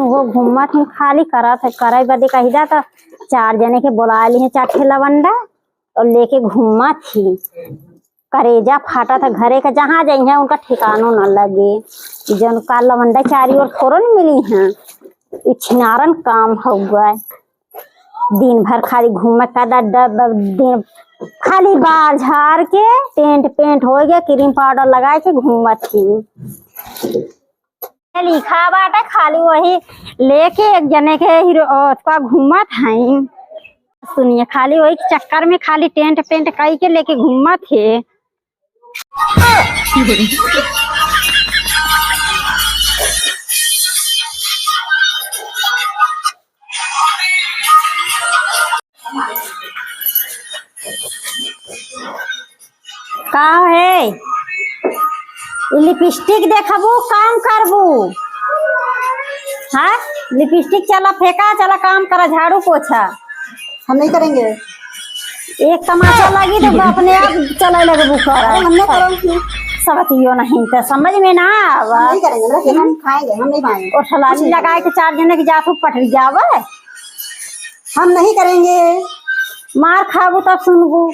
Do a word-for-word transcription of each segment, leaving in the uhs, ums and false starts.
वो घूमत ही खाली करत है, करे बदे कही दा त चार जने के बोला ली है, चार ठे लवंडा और लेके घूमत ही। करेजा फाटत है घरे का, जहाँ जइहे उनका ठिकानो न लगे। जौन का लवंडा चारी ओर थोड़ो न मिली हैं, ई छिनारन काम हउआ। दिन भर खाली घूमे का द-, द-, ब-, दिन खाली बाल झार के टेंट पेंट हो गया, क्रीम पाउडर लगाए के घूमत ही। लिखा बाटे खाली वही लेके एक जने के हीरो, ओ, का घूमत हईं। सुनिए, खाली वही चक्कर में खाली टेंट पेंट कई के लेके घूमत है। का है? ई लिपस्टिक देखबू, काम करबू? हाँ, लिपस्टिक चला फेंका, चला काम करा, झाड़ू पोछा। हम नहीं करेंगे। एक तमाचा लगी तो अपने आप चले लगबू कर। अरे, हम नहीं करेंगे। सबतियो नहीं तो समझ में ना आवा। हम नहीं करेंगे, मतलब कि हम खाएंगे, हम नहीं खाएंगे। और सलामी लगाए के चार जने के जात हो पटरी जावे। हम नहीं करेंगे। मार खाबू तब सुनबू।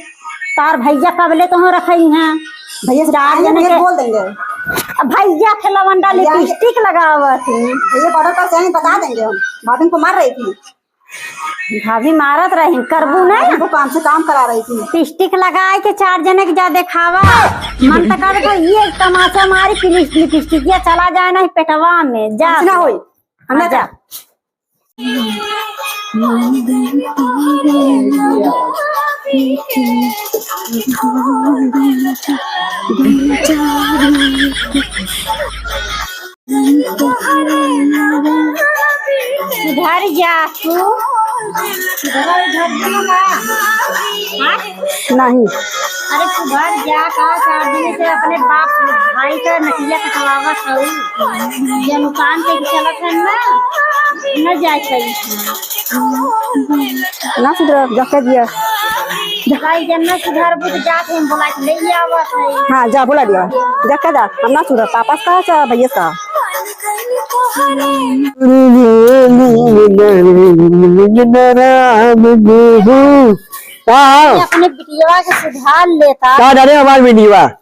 तार भैया कबले तो रखई हैं। भैया से चार कहेंगे, जने भैया के बोल देंगे। अब भैया के लवंडा भैया के लिपस्टिक लगावत हैं। भैया पाउडर का से बता देंगे हम। भाभी को मार रही थी। भाभी मारत रही, करबू हाँ, नहीं? उनको काम से काम करा रही थी। लिपस्टिक लगाए के चार जने के जा देखावा। मन तो कर तो ये तमाचा मारी, लिपस्टिक ये चला जाए नहीं पेटवा में। जा कुछ ना होई। हाँ, जा। सुधर जा तू। सुधर, उधर क्यों बा? हाँ? नहीं। अरे सुधर जा, का चार दिन से अपने बाप भाई का नकिया कटवावत हऊ। जनुकान के चलत है ना, न जाए कहीं। ना सुधर, जब कह दिया। भाई जब ना सुधरबू तो जात हम बोला के ले आवत है। हाँ, जा बोला दिया। जा कह दा, हम ना सुधर, पापा का चाहे भैया का। का? अपने बिटिया के सुधार लेता। का डरे हमार बिटिया?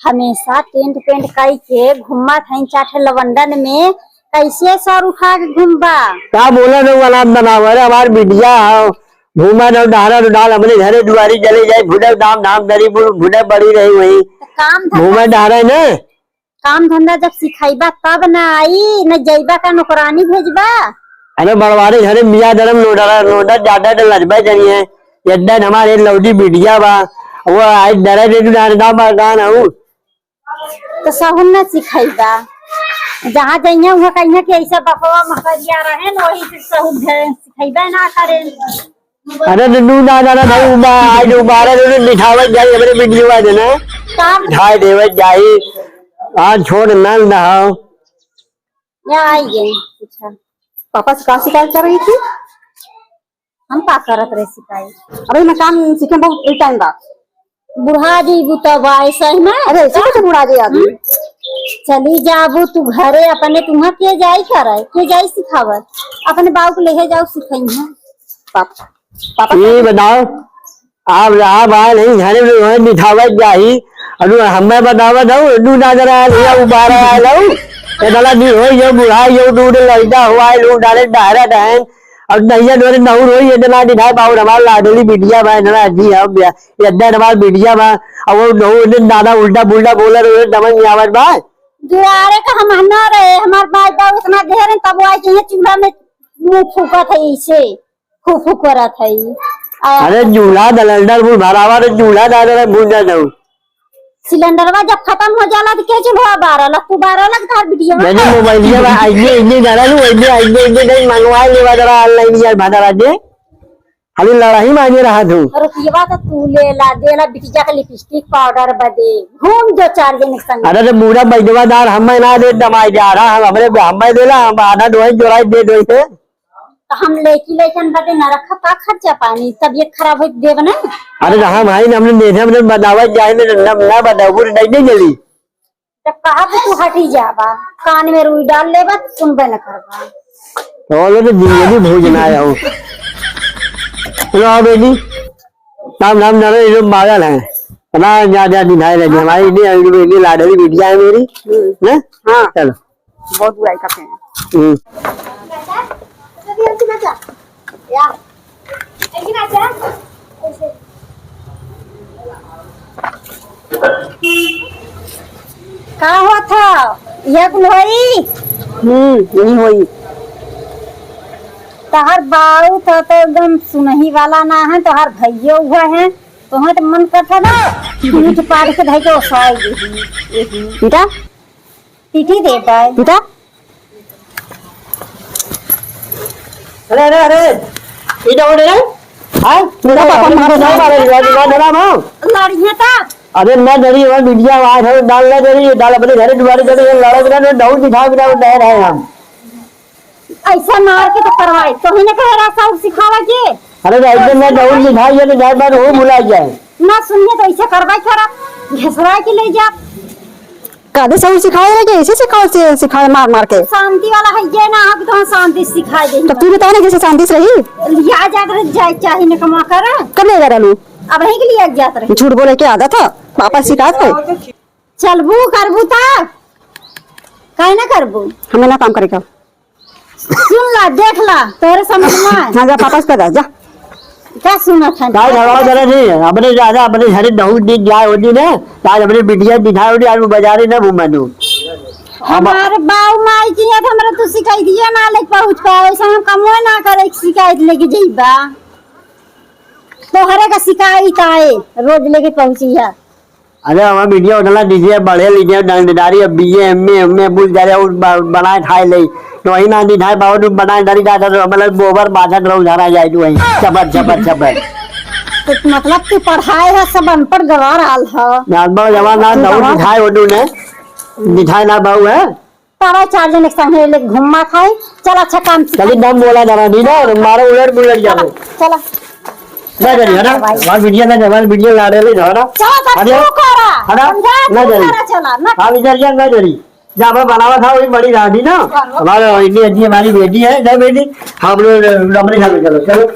हमेशा टेंट पेंट कई के घूमत हईं चार ठे लवंडन में, कैसे सर उठा के घूमबा? का बोला न वाला बनावा रे, हमार बिटिया हो, घूमा न डहरा न डाल, अपने घरे दुआरी चले जाए, भुने दाम धाम दरी बुल, भुने बड़ी रही वही। तो काम धंधा घूमा डहरा न। काम धंधा जब सिखाइबा तब न आई, न जइबा का नौकरानी भेजबा? अरे बड़वारे घरे मियाँ धरम नोडरा, नोडर ज्यादा डर लजबे जनी है। यद्दन हमारे लौडी बिटिया बा, वो आज डरे दे तू दान दा बा दान हूँ। तो सहूर न सिखाइबा। जहाँ जइहे उहाँ कहिहे कि ऐसा बपवा महरिया रहे न, वही से सहूर धरे सिखाइबे ना करे। अरे तो नू ना जाना था, उबा-, आज उबारा जो निठावत जाई, हमरे बिटिया बा देना। काम ढाई देवत जाई। आज छोड़ ना, ना हो। या आई गई। अच्छा। पापा से का शिकायत कर रही थी? हम का करत रहे सिपाही? अबे मैं काम सीखे बहुत टाइम बा। बुढ़ा जइबू तब ऐसा ही ना। अरे ऐसे कैसे बुढ़ा जाए आदमी? हम्म? चली जाबू तू घरे अपने, तुम्हें के जाई करे, के जाई सिखावत? अपने बाबू को लेके जाओ सिखाई है। पाप-, पापा ये का बताओ, आप, आप आए नहीं घरे में, वहीं बिठावत जाही। अनु हमें बतावत हूँ, नू ना जरा आए, भैया उबारा आए लो। ये दला दी हो, ये बुढ़ा, ये दूध लइका हुआ है, लोग डाले डायरा डहन। अब नहिया डोरे नहुर होई, ये ना दिखाए बाबू, हमार लाडली बिटिया बा, ना जी, हम बे-, ये अड्डा हमार बिटिया बा। अब वो नहुर ने दादा उल्टा पुल्टा बोला, तो समझ नहीं आवत बा। दुआरे का हम ना रहे, हमार माई बाबू इतना देर है, तब वो आए के ये चूल्हा में मुंह फूकत है, इसे फू फू करत है। आ, अरे चूल्हा दलंडर मुंह भरावा रे, चूल्हा दादा रे, भूंजा दऊ। सिलेंडरवा जब खत्म हो जाला, तो के चूल्हा बारल? तू बारल कि तोहर बिटिया? मैंने मोबाइलिया बा, आइए, आइए, डरा लू, आइए, आइए, आइए, नहीं, मंगवा लेवा जरा online यार, भादर आजे। खाली लड़ाई मांगे रहा तू। रुपयवा तो तू ले ला, दे ला बिटिया के लिपस्टिक पाउडर बदे। घूम दो चार जने के संग। अरे तो बूढ़ा बैजवादार हमें ना दे, दमाई जा रहा, हम हमरे, हमें दे ला, हम आधा दोई जोराई दे दोई थे। तो हम लइकी लइकन बदे न रखब का खर्चा पानी, तबियत खराब होई देब ना। अरे तो हम हई न, हमने देखे, हमने बतावा जाए, हमने ना, ना बतावा, पूरी नहीं, नहीं चली। जब कहा तो तू हटी जाबा, कान में रुई डाल लेबा, सुनबे न करबा। तो बोलो तो जिंदगी भोजना है हो। लो बेटी, नाम नाम जानो, ये लोग पागल हैं। ना, जा, जा, दिखाई नहीं, हमारी इतनी, इतनी लाडली बिटिया है मेरी। हम्म। हैं? हाँ। चलो। बहुत बुराई करते हैं। हम्म। का होत ह? यह कुल होई? हम्म, यही होई। तोहर बाऊ तो, तो एकदम सुनही वाला ना है, तोहर भइयो हुआ है, तोहर तो मन करता ना, पीट पाट के धइ के ओसाई देही। बेटा, पीटी देबै। बेटा। अरे, अरे, अरे, ई का हो रे? हाँ? बेटा, पापा मारो, ना मारो, ना मारो, ना मारो। लड़िए तब। अरे, ना डरी, वो बिटिया आवाज है, डाल ना डरी, डाल अपने घरे दुआरे चले, ये लड़क ना, ना, डहू दिखा, बिना वो डर है हम। ऐसा मार के तो करवाई, तो ही ना कहे रहा साउर सिखावा के। अरे, भाई, जब मैं डहू दिखाई है, तो जाए बाद वो भुला जाए। ना सुनिए तो ऐसे करवाई करा, घिसरा के ले जा। कादे सही सिखाए रहे कि ऐसे सिखाओ से सिखाए मार मार के? शांति वाला है ये ना, अब तो शांति सिखाए दे। तो तू बताओ ना कैसे शांति से रही? लिया जाकर जाए चाहे न कमा कर। कब ले जा रहलू? अब रही के लिए जात रही। झूठ बोले के आदत है, पापा सिखात है। चलबू करबू ता? काहे ना करबू? हमें ना काम करे का। सुन ला, देख ला, तोहरे समझ में आए। हाँ, जा, पापा से पैदा, जा। का सुनत है? का झगड़ा करे नहीं, अपने ज्यादा अपने घरे नहू दिन जाए होती ने, आज अपने बिटिया दिखाए होती, आज वो बाजारे ना घुमा दू। हमारे बाऊ माई की है तो हमरा तू शिकायत ये ना लेके पहुँच पाए, ऐसा हम कमो ना करे, शिकायत लेके जइबा। तोहरे का शिकायत आए, रोज लेके पहुँची है। अरे, हमार बिटिया उतना दीजिए, बढ़े लीजिए, डंडेदारी, अब बीए, एमए, एमए, बुझ जा रहे, उ ब-, बनाए खाए ले। तो वही ना दिखाए, बाबू, तू बनाए डरी जाता, तो मतलब, गोबर बांधत रहो, उधारा जाए तू वहीं, चपर, चपर, चपर। तो मतलब, तू पढ़ाए है, सब अनपढ़ गवार आल है। अनपढ़ गवार ना, तू नौ गवार। दिखाए, वो तू ने, दिखाए ना, बाबू, है। तारा चार जन एक संगे ले घुम्मा खाई। चल, अच्छा काम से चली, दम बोला जरा, दी ना, मारो उलट बुलट जाओ। चला। ना डरी, है ना? भाई। हमार बिटिया ना, हमार बिटिया लाड़े ले जाओ ना। चला, सब अरे, तू करा। है ना? समझा, ना तू डरी। करा, चला, ना। हाँ, इधर जा, ना डरी। जा, मैं बनावा था, वही बड़ी रानी ना। चलो। हमारे, इतनी अच्छी हमारी बेटी है, ना बेटी? हम लोग, अपने घर में चलो, चलो।